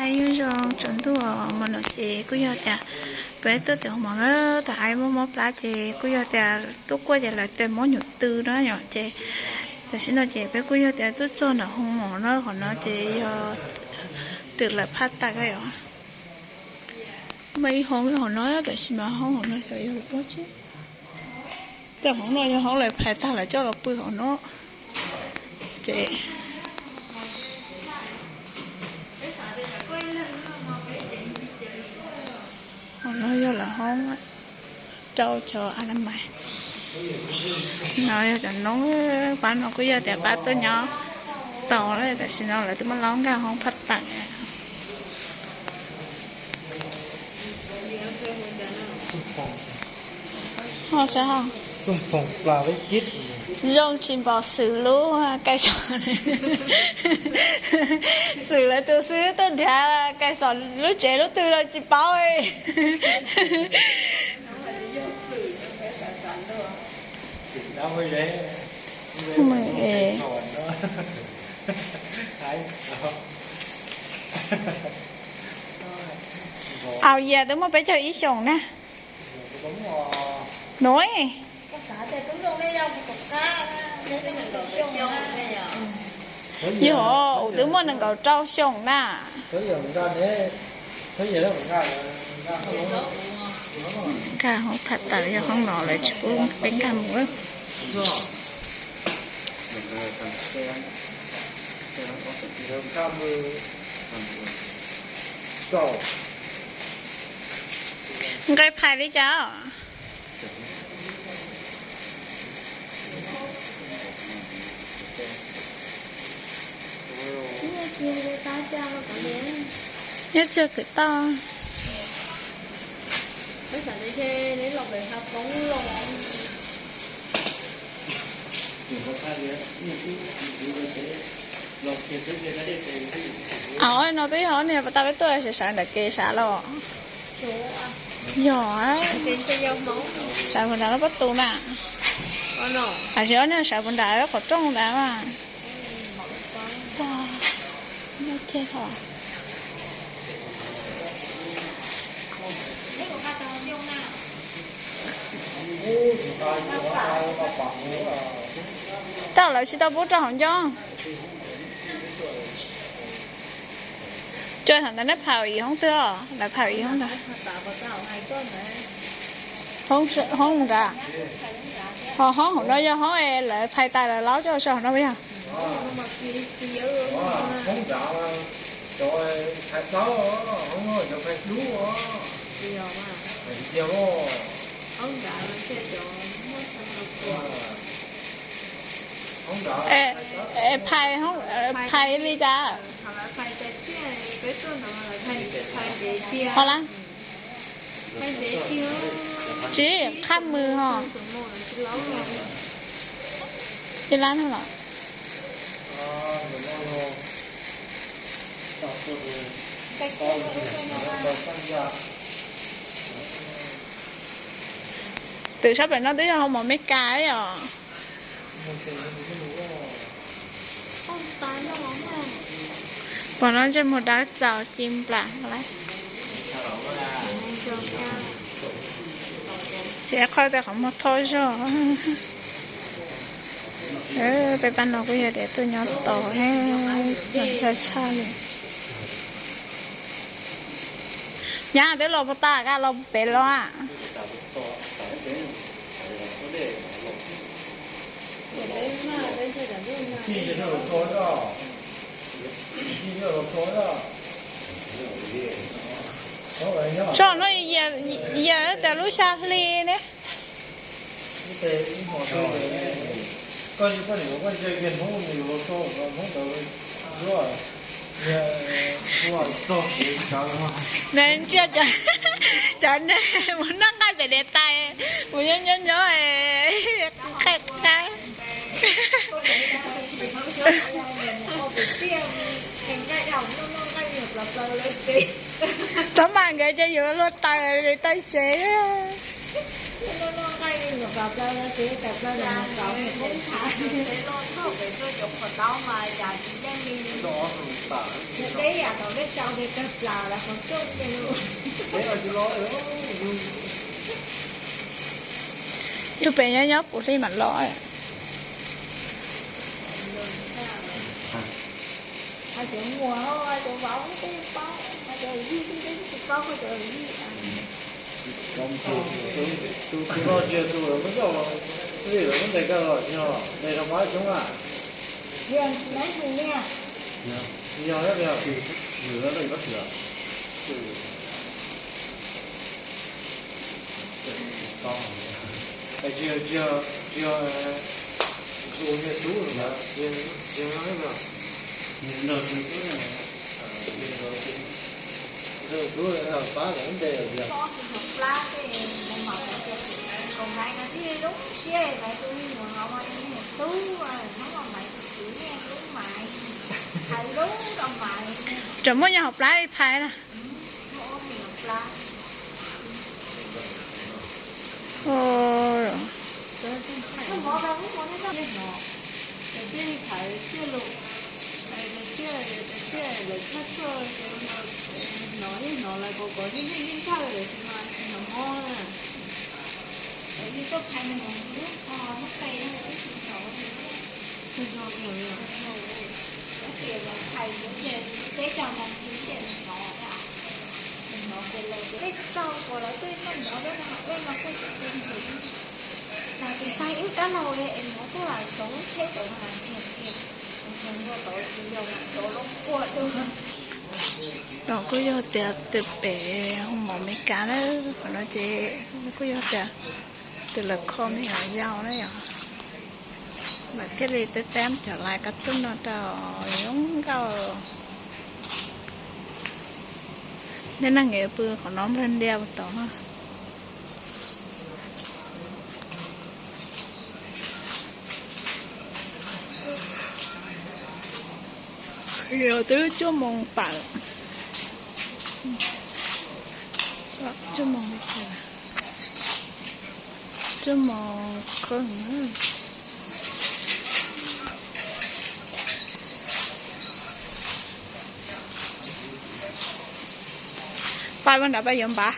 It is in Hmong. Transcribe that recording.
Nyob zoo tsaus ntuj, hmo no ces kuj yog tias peb tuaj tes hoo mov na, tam sim no mob mob plab ces kuj yog tias tuaj kuaj ces lawv tes mob nyuam tw na yom. Ces tam sim no ces peb kuj yog tias tuaj txog nram hoo mov na, qhov no ces yog twm lawv phaj tawm yom. Muaj ib hoob hauv no, tam sim no hoob hauv no xyov yog ua tsi. Tej hoob no yog hoob lawv phais tag lawv coj los pw hauv no. Ces hauv no yog lawv hoob rau cov a la mais. No yog cov noob, pab no kuj yog tias pab tuaj nyob tau, tam sim no lawv twb muab laub nkag hoob phaj tawm. Ho saib ho. Zoo tsis npaum Xwm lub kai xos. Xwm lawv tus xwb tuaj nrhiav kai xos lub tsev lub twg los tsis paub. Au yas, twb muaj peb caug ib xyoos na. Nuv, yog, twb muaj nees nkaum rau xyoos na. Nkag hoob phaj tawm, yog hoob no lawv tsis pub peb nkag mus. Nqe phais li cas? Nyob tsawg kwv toj. Au, no twb yog ob niag pas tas peb tuaj sawv sawv ntawm kev sav los. Yog, sawv puas nram lub pob tw na. Tam sis ob niag sawv puas nram lub qhov rooj nrad mas. Tau, lawv tsis tau pub rau hauv ncoo. Coj thaum ntawd neb phais ib hoob twg os, lawv phais ib hoob ntawd. Hoob nrad. Ho hoob hauv no yog hoob es lawv phais tas lawv laub coj los sau hauv no puas yog? Phais, phais li cas? Ho la, tsis qhab mws ho. Ib lab no los. Twm sab pem no twb yog hoo mov Meskas os. Pom no ntsej muag dawb txaus ci nplam lawm. Xiv qhov tias qhov muag thoj zog. Peb pab no kuj yog tias tuaj nyob tos, ntshai tshaj li. Nyab twb los puas tas, koj los pem los a? Tso no, yam tas lub xya hli ne. Nws ntsia cov neeg mus noj nqaij pem niam tais, mus nyob nyob nyob, qhaij qhaib. Tab mas nkawd ces yuav luag taws li taws tsev. Noj noj nqaij li nyuam qhuav plaws no ces tawm plaws los nyuam qhuav mus poob thav. Tsev loj thaum pem tuaj cov qhuav taub mas yam tsis yeej li. Nws deb yam thaum peb sau ces tawg plaws los qhov rooj ces lus. Yus pem nyob nyob puv hli mam los. Cov muam, cov vauv twb paub, cov yij twb tsis paub, cov yij. Tus tus no tsis yog tus lawv muab coj los xwb, lawv muab ntes koj los tsis yog, ntes rau pab coob a. Yog nab hu niag. Yog, yog, yog, yog, yog, yog. Tsis yog, tsis yog, tsis yog tus niag tub ntawd, tsis yog, tsis yog no ib yam. Tub pab lawv ntes lawm tiag. Raws muaj nyob hauv plab ib phais na. No kuj yog tias tus pem hu mov Meskas na, qhov no ces kuj yog tias tus lawv kho me nyuam yaus na yom. Lawv thiaj li tab tab cov lais kab tub no rau zoo nkauj. Neb neeg nkev pw qhov no nplawg ntias puas tau. Twb cuaj moos pam, cuaj moos, cuaj moos kheej. Pab ua nrad pab yuav npav.